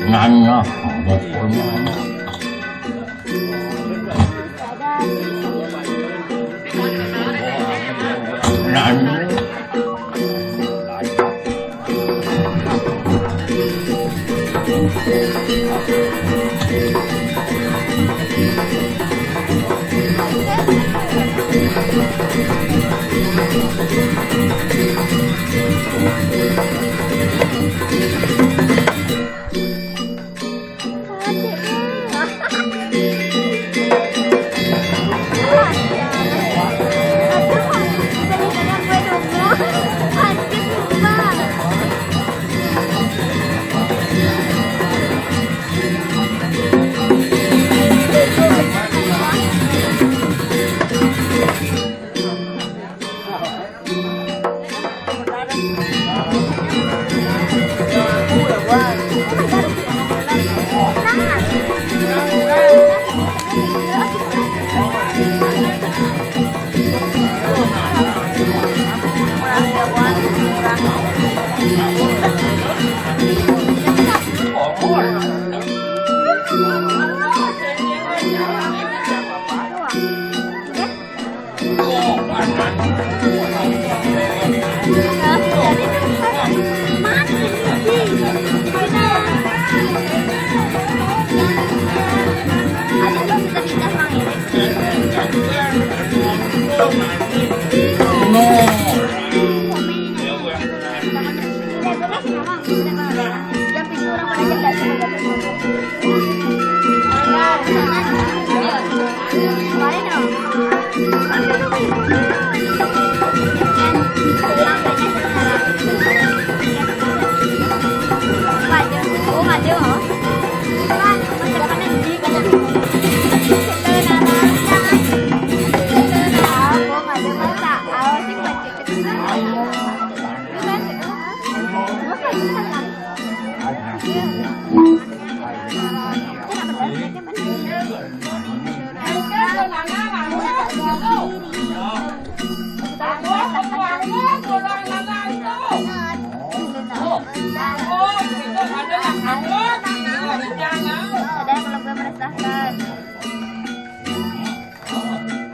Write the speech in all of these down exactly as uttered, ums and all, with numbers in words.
Nanya, nanya.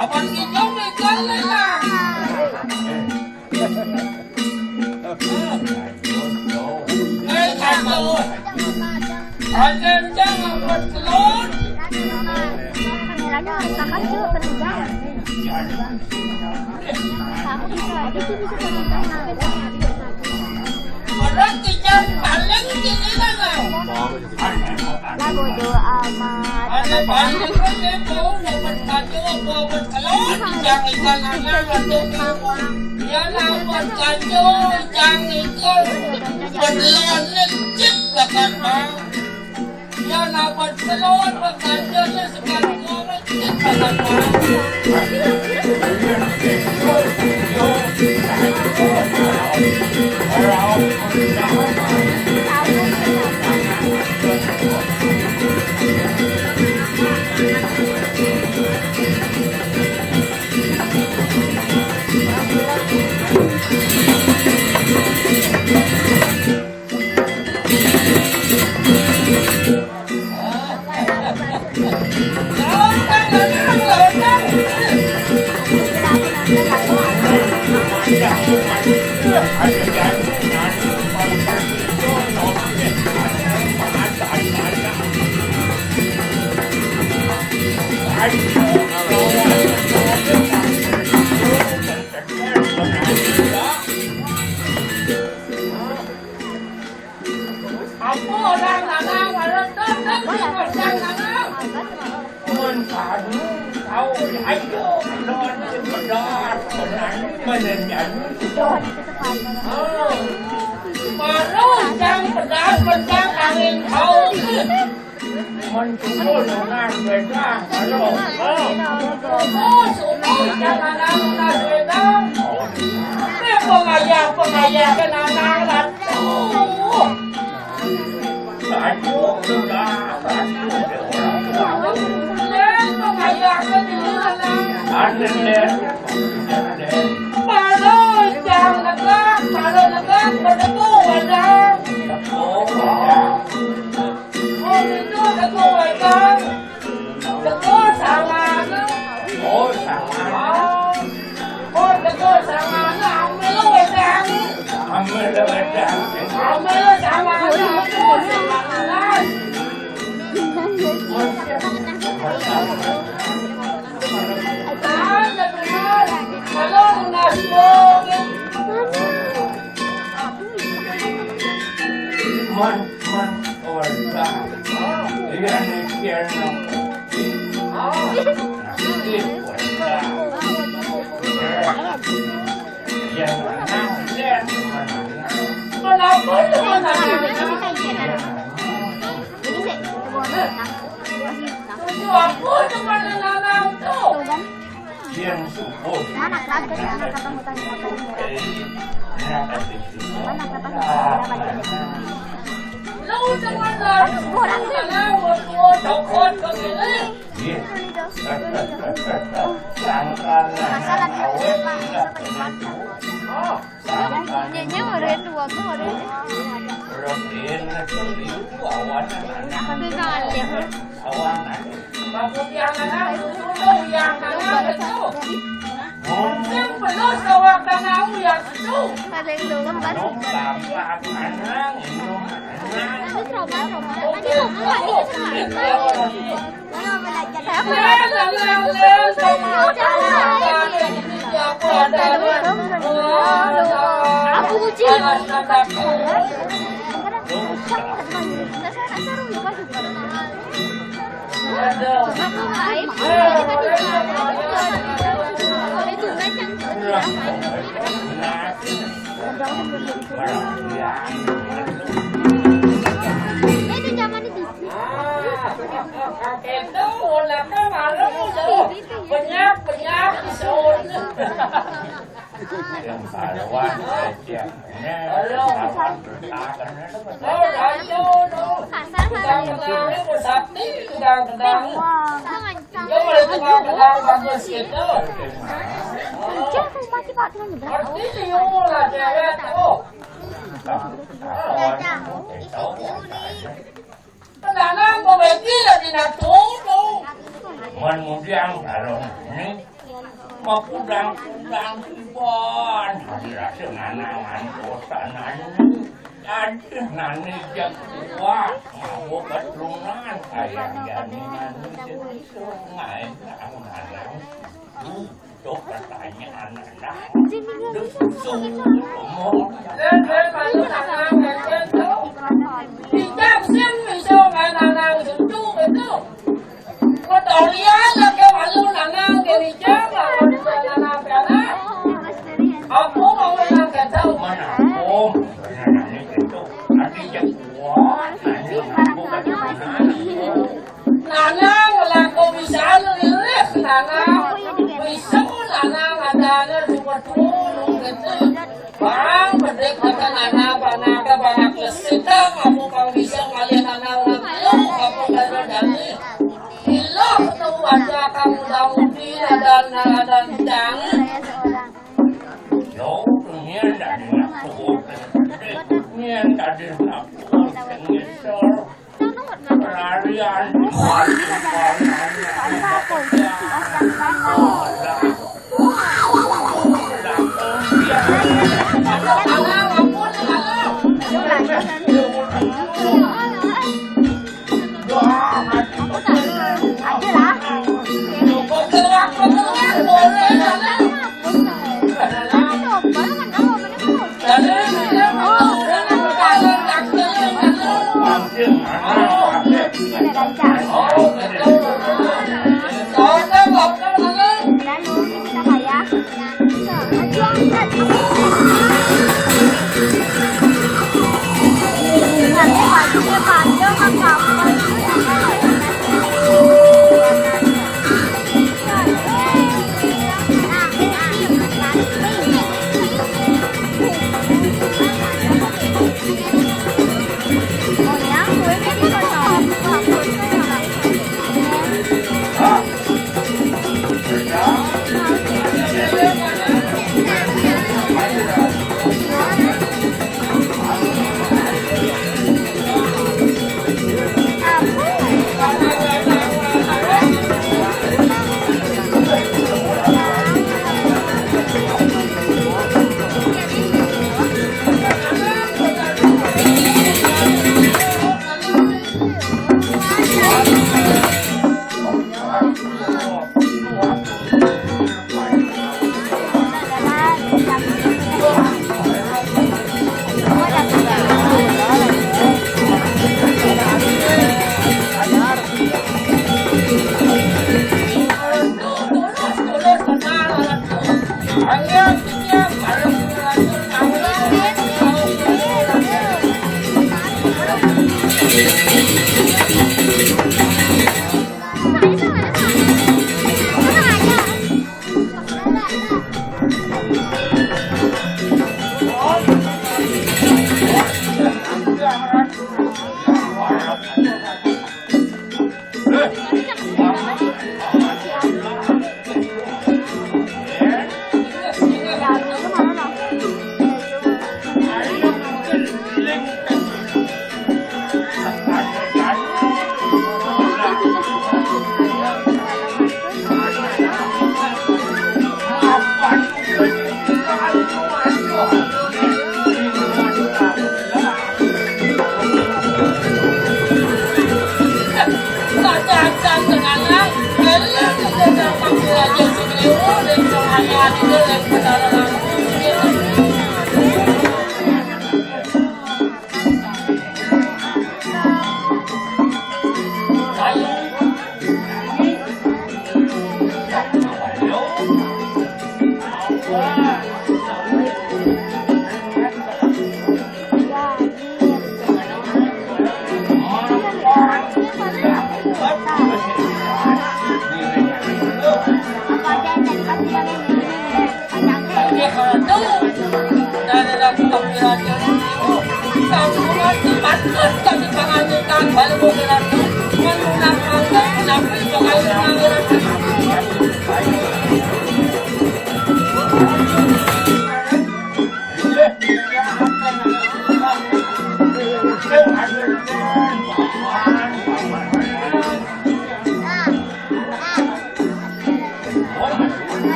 Abang Ijong ni jalan lah. Eh, satu. Ada yang jangan bertelur. Kameranya rusak kan, Cuk, kerja. Kamu bisa aja sih, bisa kerja. Orang kita paling tinggi lah, kau. Lah bodo amat. Ada banyak kan dia tahu, mau berkacau, mau bertelur, jangan ikan anak atau ikan. Dia lah berkacau, jangan ikan. Bertelur, lecet, bakar bang. Dia lah bertelur, berkacau, dia sekali ngomong, lecet, bakar bang. Baru jang pedas, pedas angin kau. Mencukul dengan wedang, halo. Oh, subuh jalanan lunas wedang. Ini pengayah, pengayah kenangan ratu. Aduh, udah, aduh, udah, orang tua. Ini pengayah kenangan. Aneh, deh. Baru jang negak, baru negak, berdebu wedang. Oh, iya. Oh, itu aku makan. Tegur sama anu. Oh, sama. Oh, oh, tegur sama anu. Ambil wedang. Ambil wedang. Ambil sama anu. Aku sama anu. Tahan, tegur. Kalau lunas, Bu. Man, man, oh, iya. Iya, nih, iya, nih. Iya, mana? Iya, mana? Kenapa itu mana? Tujuh aku cuma nanam tuh. Yang subuh. Mana kerja? Mana kerja? Mana kerja? Lu cuma nanam. Kurang. Nanam buat gua cokot begini. Iya. Sangkan. Masalah dia. Oh. Nyanyi meureun dua meureun. Rutin itu awan. Akan bisa aja. Awan. Kamu yang mana? Yang mana itu? Mungkin belum sewaktu yang itu. Ada yang belum baru. Minum gampang, minum. Ada trauma, trauma. Tadi ngomong lagi ke trauma. Itu zaman itu. Itu ulama malu tuh. Banyak, banyak disun. Yang karuan aja. Halo. Oh, ayo, no. Tukang kenalnya mau sakti, tukang kenalnya. Dia boleh tukang kenal bagus gitu. Artinya, lah, cewek tuh. Tenang, mau bagi lagi nak tuh. Mun mudiang kalau ini mah kudang-kudang kiban. Dirasa nanawan kosanan. Aduh, nani jak kuat. Mau keturunan kayak jani nani sungai. Tahu nanang. Tuh pertanyaan anak. Duh, susu. Ngomong. Hijab sing iso ngananang susu gitu. Kotorian lagi malu nanang ke hijab, lamun bisa nanang piala. Aku mau menang kacau. Mana aku? Nanang itu. Nanti jagoan. Nanti aku. Nanang laku bisa liris, nanang bisa, nanang adanya cuma turun gitu. Bang, bedek makan anak, anak, anak, anak, sedang aku kalau bisa ngalian anak, anak, ayo, aku kalau dari ilah tuh aja kamu daun di ada, ada, ada jangan. Yo, ini ada di aku, ini ada di aku, nyesel. Pelarian.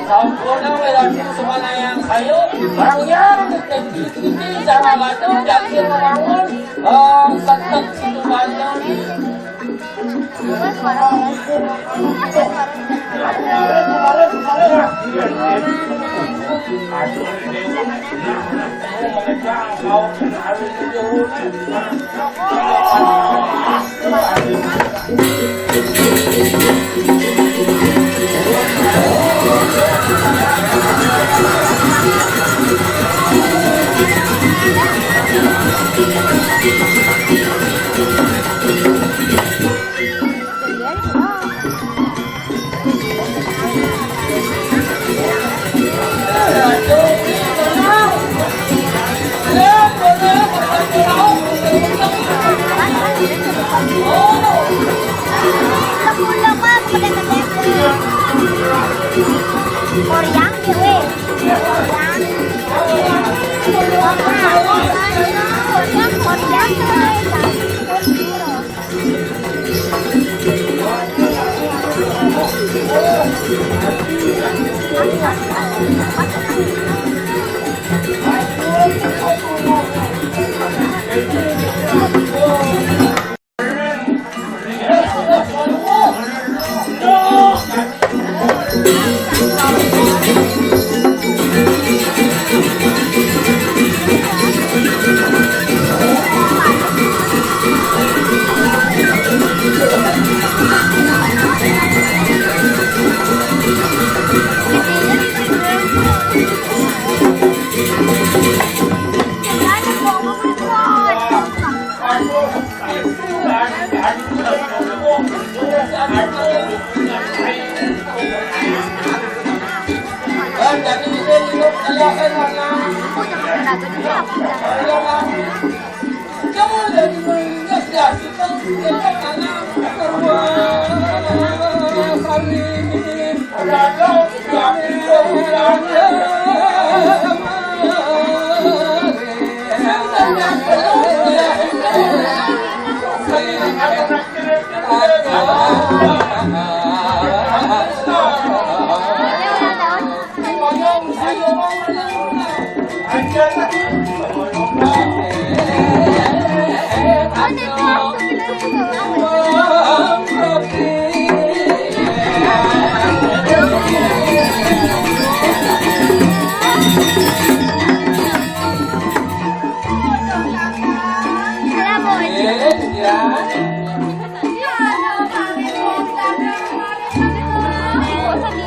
Sampurna wédang semanayang sayur, barang nyar, titi, titi, cara batu, daging, bangun, eh, setek, situ, bangun. Koreang ya, weh. Koreang. Koreang, Koreang, Koreang.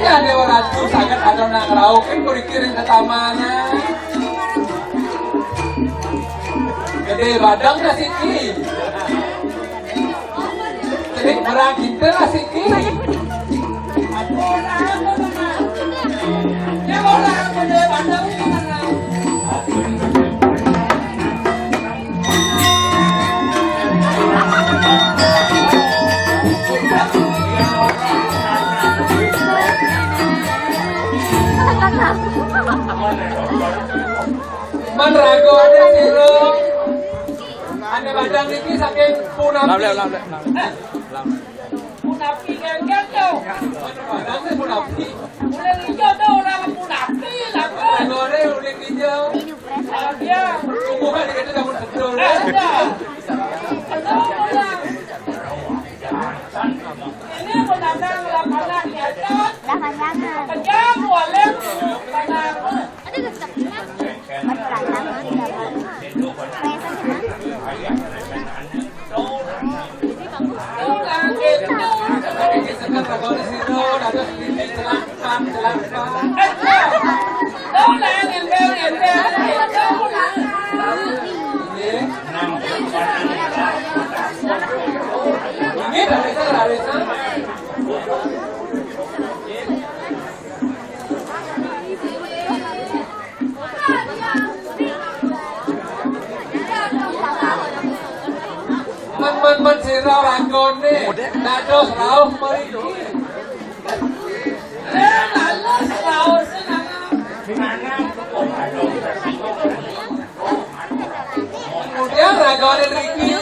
Ya, Déwa Ratu, saged atur nak ngraup, kan kudu kiring ke tamanan. Gedé badeng dah siki. Gedé merang kita lah siki. Aduh, orang apa tuh, Mak? Dia orang apa, dia badeng, dia badeng. Ane sira, ane Padang niki saking punapi? Lap, lap, lap, lap. Punapi gengget yo. Padang niki punapi. Uling ijo to ora punapi, lha. Ora uling ijo. Lha dia. Tumbuhan dikit kamu sedul. Ada. Betul, betul. Ini menantang lapangan di atas. Dah panjang. Kejam, walet. Panjang. Aduh, gesekan. Aduh, rantang, aduh, rantang. Kayak sakit, Mas. Men, men, men sira lakone dados rauh mriki. Eh, lalu seraos nang. Kemudian ragane mriki,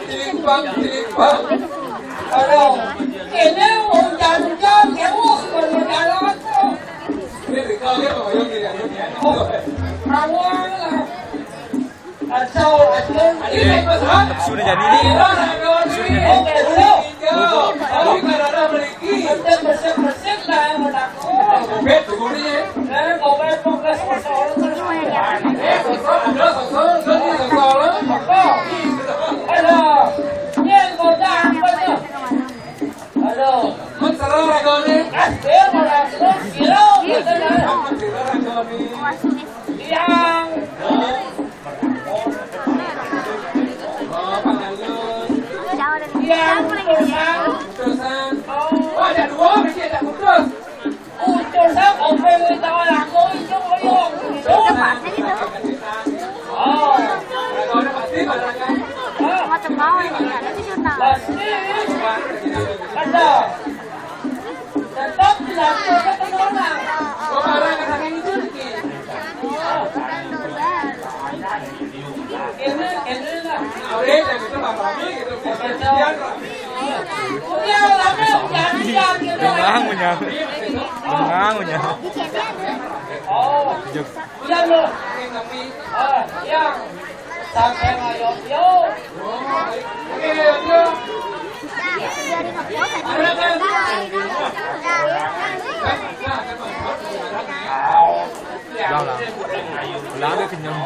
tilimpang, tilimpang. Aduh, kene ujan-ujan, terus berjalan. Ini rikal ya, Pak Wayan, ya. Oh, rawang lah. Asal, asal. Ini, Mas, ha? Sudah jadi ini. Sudah jadi. Oke, dulu. Oke, dulu. Bersih-bersih lah yang menakut. Bed dulu nih. Eh, kau bed, kau bed, kau bed. Eh, sosok, ada sosok, ada sosok. Sosok. Ada. Ini yang kau dah, apa tuh? Aduh. Mun sira ragane. Ah, dia mau langsung sira, betul, kan? Mun sira ragane. Yang. Oh, Pak Alun. Yang putusan. Putusan. Oh. Oh, ada dua, ini ada putus. Ucul sa, kopeng wis tau laku, itu koyo. Itu pasti itu. Oh. Hah? Macam mau ini, ada di jurnal. Pasti. Ada. Tetap dilakukan penurunan. Ini, ini lah. Awet, yang itu Pak Rami, gitu. Udah, rame, jangan, jangan, gitu. Menang, menang. Menang, menang. Oh. Jog. Iya, lo. Ah, iya. Sampai ayo, yo. Udah lah. Udah, udah kenyang.